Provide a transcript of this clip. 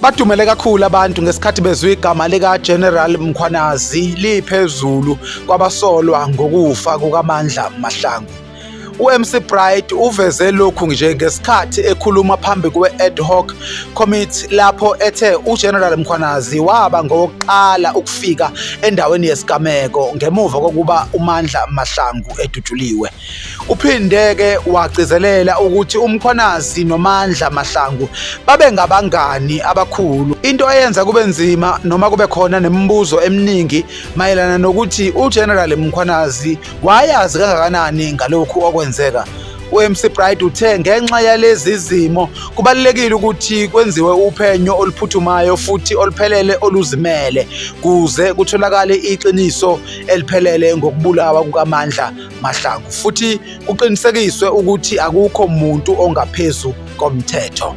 Badumele kakhulu abantu ngesikhathi bezwa igama likaGeneral Mkhwanazi liphezulu kwabasolwa ngokufa kukaMandla Mahlangu. U-MC Bright uveze lokhu nje ngesikhathi ekhuluma phambi kwe-ad hoc committee lapho ethe uGeneral Mkhwanazi waba ngowokuqala ukufika endaweni yesigameko ngemuva kokuba uMandla Mahlangu edutshuliwe. Uphinde-ke wagcizelela ukuthi uMkhwanazi noMandla Mahlangu babengabangani abakhulu. Into eyenza kube nzima noma kube khona nemibuzo eminingi mayelana nokuthi uGeneral Mkhwanazi wayazi kangakanani ngalokhu okwenzeka. U-MC Bright uthe ngenxa yalezi zimo kubalulekile ukuthi kwenziwe uphenyo oluphuthumayo futhi oluphelele oluzimele kuze kutholakale iqiniso eliphelele ngokubulawa kukaMandla Mahlangu futhi kuqinisekiswe ukuthi akukho muntu ongaphezu komthetho.